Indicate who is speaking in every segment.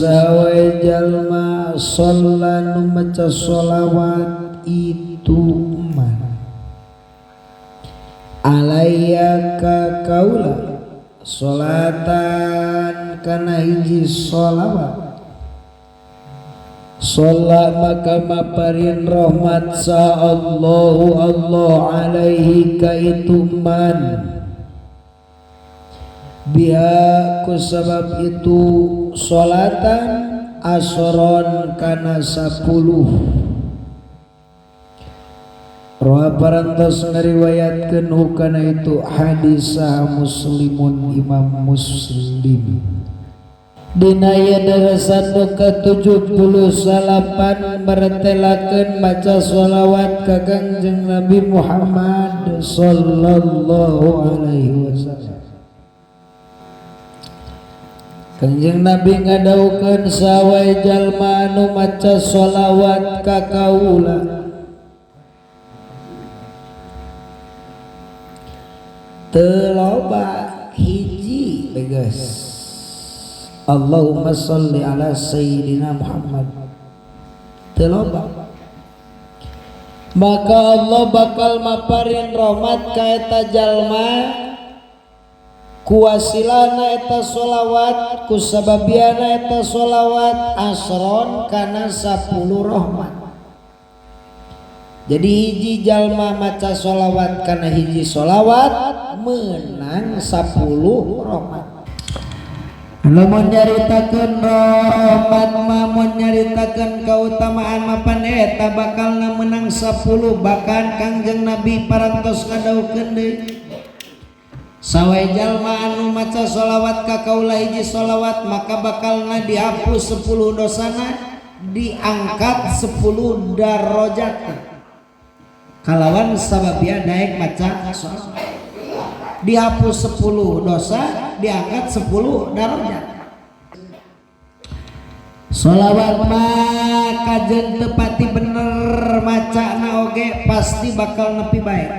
Speaker 1: Sawae jalma sholla nu maca sholawat itu man alayya ka kaula sholatan kana hiji sholawat sholla maka maparin rahmat sa Allahu Allah alaihi ka itu man biha ku sabab itu sholatan asron kana 10. Roha parantos ngariwayatkeun hukana itu hadis Muslimun Imam Muslim. Dina ieu darasan nu ka-78 mertelakeun maca sholawat ka Kangjeng Nabi Muhammad sallallahu alaihi wasallam. Kangjeng Nabi ngadawuhkeun sawae jalma anu maca sholawat ka kaula teu loba hiji beges. Allahumma sholli ala sayyidina Muhammad teu loba, maka Allah bakal maparin rahmat ka eta jalma kuwasilana eta sholawat kusababiana eta sholawat asron kana 10 rahmat. Jadi hiji jalma maca sholawat kana hiji sholawat menang 10 rahmat. Lamun nyaritakeun rahmat mah mun nyaritakeun kautamaan mapan eta bakalna menang 10, bahkan Kangjeng Nabi parantos ngadawuhkeun deui sawae jalma anu maca sholawat ka kaula hiji sholawat maka bakalna dihapus 10 dosana diangkat 10 darajat kalawan sababia daek maca sholawat dihapus 10 dosa diangkat 10 darajat. Sholawat mah kajen tepati bener macana oge pasti bakal nepi baik.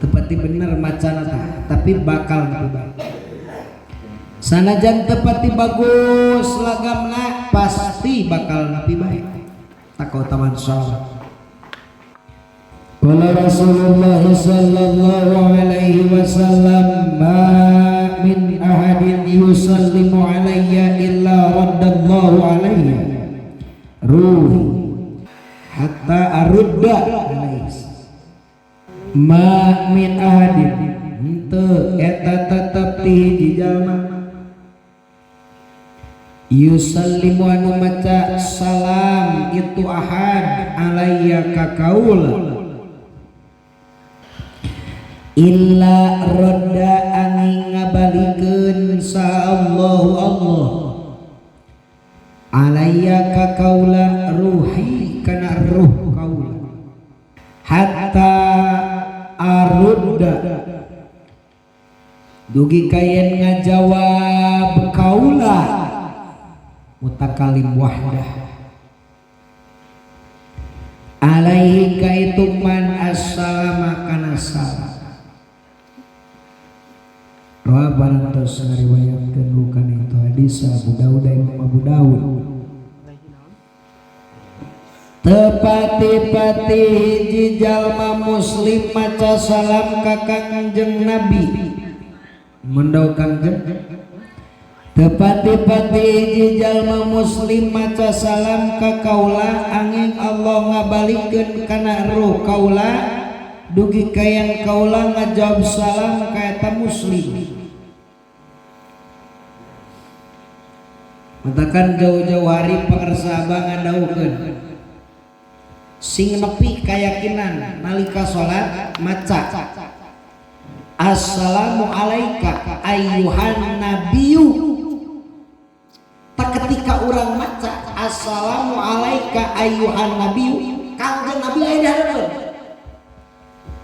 Speaker 1: Tepati bener macana tah tapi bakal nepi baik. Sanajan tepati bagus lagamna pasti bakal nepi baik. Tak kautamaan sholawat. Qala Rasulullah sallallahu alaihi wasallam ma min ahadin yusallimu alayya illa raddallahu alayya ruhi hatta arudda alaihi. Ma min ahadin henteu eta tetep ti hiji jalma yusallimu anu maca salam itu ahad alayya ka kaula illa radda angin ngabalikeun sa Allahu Allah alayya ka kaula ruhi kana ruh kaula hatta arudda dugi kayen ngajawab kaula mutakalim wahdah alaihi ka itu man assalama kana salam. Rawa parantos ngariwayatkeun kana itu hadis Abu Daud Imam Abu Daud. Tepati-pati hiji jalma muslim maca salam ka Kangjeng Nabi mendau Kangjeng. Tepati-pati hiji jalma muslim maca salam ka kaula angin Allah ngabalikeun kana ruh kaula dugi kayan kaula ngajawab salam ka eta muslim. Matakan jauh-jauh hari pangersa abah ngadawuhkeun sing nepi kayakinan nalika salat maca assalamu alaika ayyuhan nabiyyu. Tak ketika urang maca assalamu alaika ayyuhan nabiyyu Kangjeng Nabi aya di hareupeun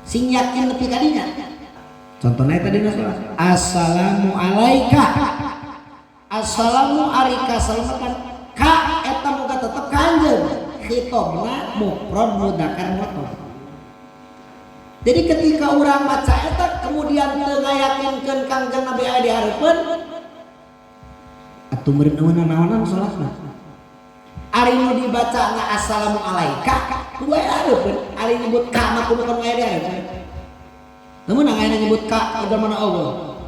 Speaker 1: sing yakin nepi ka dinya. Contohnya tadi salat assalamu alaika assalamu arika salamatan ka eta muga tetep ka anjeun khitobna mufrad mudzakkar muannas. Jadi ketika urang maca eta kemudian teu ngayakinkeun Kangjeng Nabi aya di hareupeun Atuh meureun eueuh naonan salatna. Ari nu dibacana assalamu alaika kudu aya hareupeun. Ari nyebut ka mah kudu aya di hareupeun. Teu meunang aya nyebut ka udah mana Allah.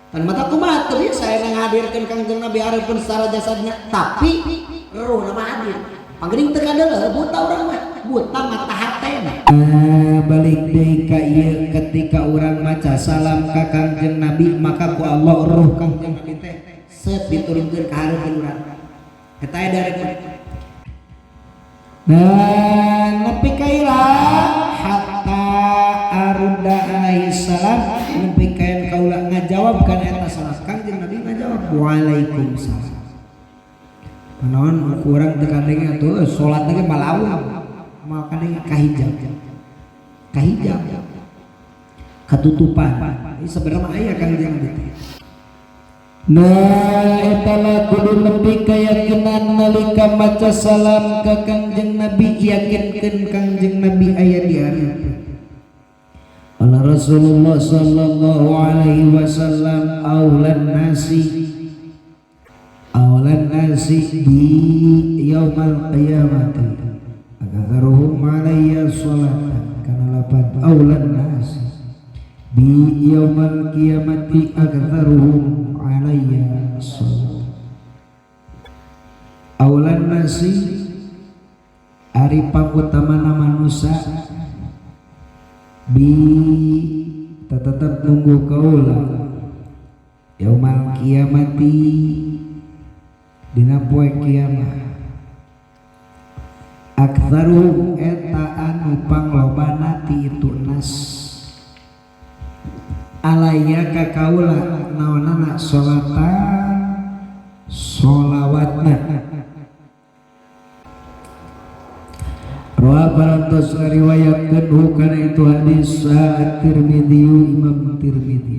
Speaker 1: Tan mata kumaha teu bisa aya ngahadirkeun Kangjeng Nabi hareupeun secara jasadna, tapi ruhna mah hadir. Pangeuning teu kadeuleu buta urang mah, buta mata hatena. Balik deui ka ieu ketika urang maca salam ka Kangjeng Nabi maka ku Allah ruh Kangjeng Nabi teh set diturunkeun ka hareupeun urang. Eta aya dari nah nepi ka ira hatta arudda alaihi salam nepi ka kaula ngajawab kana eta salam Kangjeng Nabi ngajawab waalaikumsalam. Panaon kurang teu kadenge atuh salat ge malaung moal kadenge kahijab. Kahijab. Katutupan. Ini sebenarnya mah aya Kangjeng Nabi teh. Nah eta lah kudu nepi keyakinan nalika maca salam ka Kangjeng Nabi yakinkeun Kangjeng Nabi aya di hareupeun. Qala Rasulullah sallallahu alaihi wasallam aulan nasi bi yaumal qiyamati aktsaruhum alayya sholatan kana lapan aulan nasi bi yaumal qiyamati aktsaruhum alayya sholat. Aulan nasi ari pangutamana manusia bi tetep nunggu kaula yaumal kiamati dina poe kiamat aktsaruhum eta anu panglobana ti itu nas alaya ka kaula naonana sholatan sholawatna. Rawa parantos ngariwayatkeun hu kana itu hadis At-Tirmidzi Imam Tirmidzi.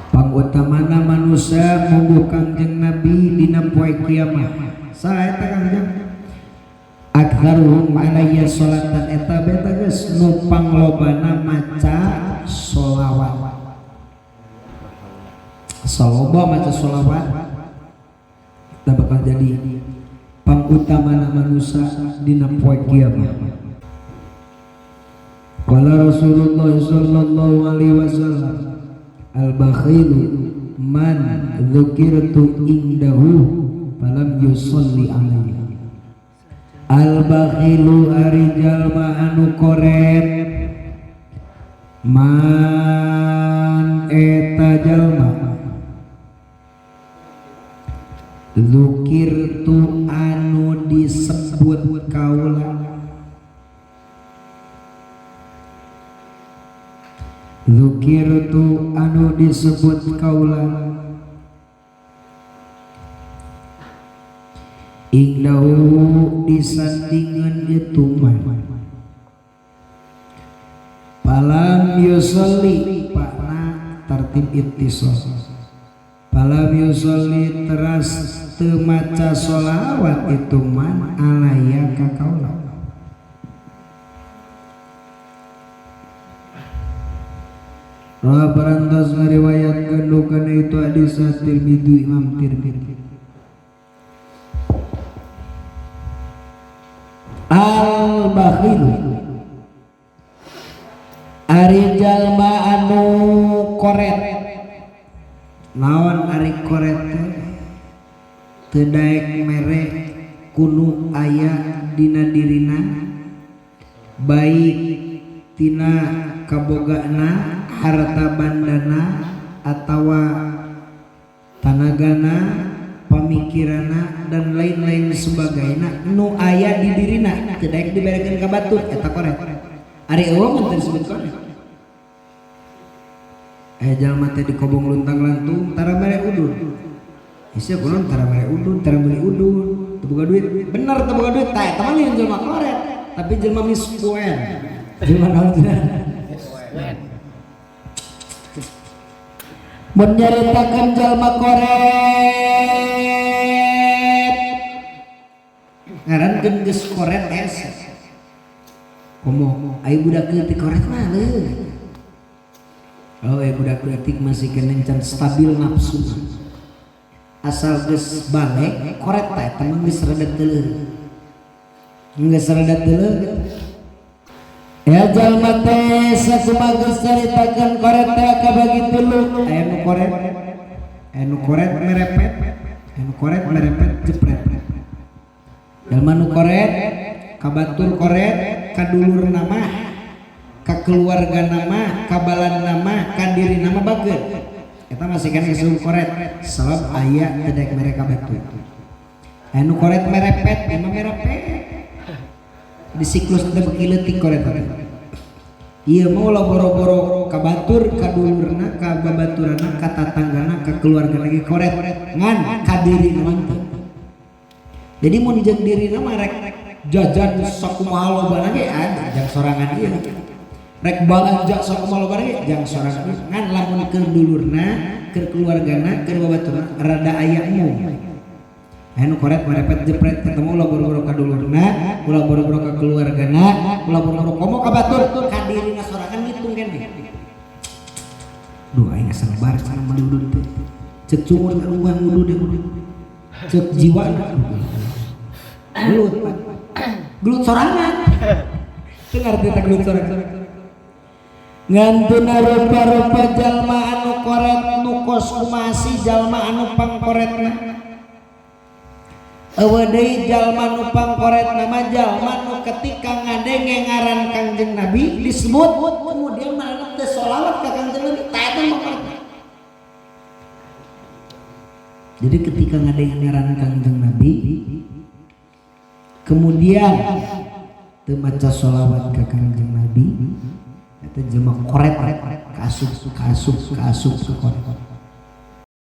Speaker 1: Pangutamana manusia mungguh Kangjeng Nabi dina poe kiamat. Saha eta Kangjeng? Aktsaruhum alayya sholatan eta beta geus nu panglobana maca sholawat. Saloba maca sholawat kita bakal jadi pangutamana manusia dina poe kiamat. Qala Rasulullah sallallahu alaihi wasallam al bakhilu man dzukirtu indahu falam yusalli alaihi. Al bakhilu ari jalma anu koret man eta jalma dzukirtu anu disebut kaula dzukirtu anu disebut kaula ingdahu disandingan itu mah falam yusolli pakna tertib ittisal falam yusolli teras teu maca sholawat itu man alaya ka kaula. Rawa parantos ngariwayatkeun kana itu hadis Tirmidzi Imam Tirmidzi. Al bakhilu ari jalma anu koret. Naon ari koret teh? Teu daek mere kunu aya dina dirina baik tina kabogana harta bandana atawa tanagana pamikirana dan lain-lain sebagainya nu aya di dirina teu daek diberekeun ka batur eta koret. Ari eueuh mun teu disebut koret. Aya jalma teh dikobong luntang lantung tara mere udun. Isia kunaon tara mere udun, tara meuli udun, teu boga duit. Bener teu boga duit tah eta mah lain jelema koret, tapi jelema miskuen. Jelema naon cenah? Mun nyaritakeun jalma koret ngarankeun geus koret hese. Komo aya budak leutik koret mah leuh. Oh, aya budak leutik masih keneh can stabil nafsu. Asal geus balik koret teh eta mah geus rada teuleum. Geus rada teuleum. Ya jalma teh sakumaha geus caritakeun koret teh kabagi tilu. Aya nu koret, aya nu koret merepet, aya nu koret merepet jepret. Jalma nu koret ka batur koret, ka dulurna mah, ka keluargana mah, ka baladna mah, ka dirina mah bageun. Eta masih keneh disebut koret sabab aya teu daek mere ka batur. Aya nu koret merepet, emang merepet. Di siklus teh beuki leutik koret teh. Ieu mah ulah boro-boro ka batur, ka dulurna, ka babaturanna, ka tatanggana, ka keluargana ge koret ngan ka dirina mah teu. Jadi mun jeung dirina mah rek jajan sakumaha lobana ge ada jang sorangan ieu. Rek balanja sakumaha lobana ge jang sorangan ieu. Ngan lamun keur dulurna, keur keluargana, keur babaturna rada aya embung. Aya nu koret merepet jepret ketemu ulah boro-boro ka dulurna, ulah boro-boro ka keluargana, ulah boro-boro komo ka batur, ka dirina sorangan ngitung keneh. Duh aing asa lebar cenah meuli udud teh. Cek cungur aduh udud deh udud. Cek jiwana gelut Pak. Gelut sorangan. Teu ngarti teh gelut sorangan. Ngan teu rupa-rupa jalma anu koret nu kos kumaha sih jalma anu pangkoretna. Eueuh deui jalma nu pangkoretna mah jalma nu ketika ngadenge ngaran Kangjeng Nabi disebut kemudian malah teu sholawat ka Kangjeng Nabi tah eta mah koret. Jadi ketika ngadenge ngaran Kangjeng Nabi kemudian teu maca sholawat ka Kangjeng Nabi eta jelema koret kaasup kaasup kaasup koret.